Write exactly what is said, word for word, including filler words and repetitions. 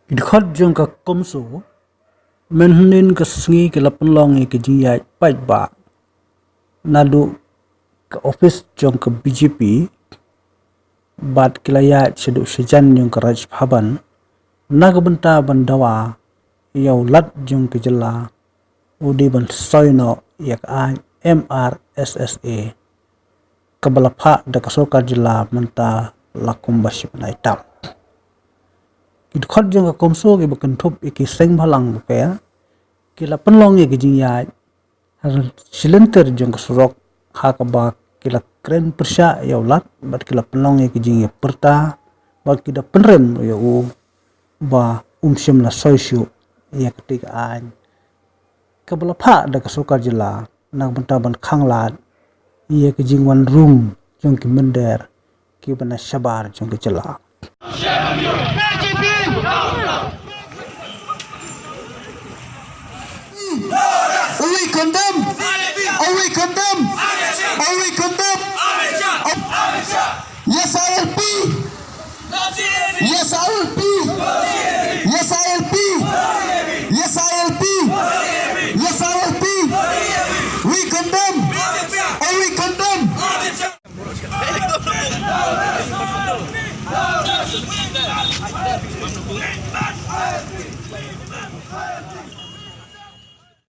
Ki dkhot jong ka CoMSO mynhynnin ka sngi ki la pynlong ïa ki jingïaid paidbah naduh ka office jong ka B J P bad ki la ïaid shaduh shajan jong ka Raj Bhavan na ka bynta ban dawa ïa u Lat jong ka jylla u dei ban soi noh ïa ka aiñ M R S S A kaba la phah da ka sorkar jylla mynta la kumba shi bnai tam. Ki dkhot jong ka CoMSO kiba kynthup ïa ki seng bhalang bapher ki la pynlong ïa ki jingïaid ha shilynter jong ka surok ha kaba ki la kren pyrshah ïa u Lat bad ki la pynlong ïa ki jingïapyrta bad ki da pynrem ïa u ba um shym la soi shuh ïa katei ka aiñ kaba la phah da ka sorkar jylla na ka bynta ban khanglad ïa ka jingwan rung jong ki mynder kiba na shabar jong ka jylla. We condemn! We condemn! We condemn! Yes, I L P! Yes, I L P! Yes, I L P! Yes, I L P! Yes, I L P! We condemn! We condemn!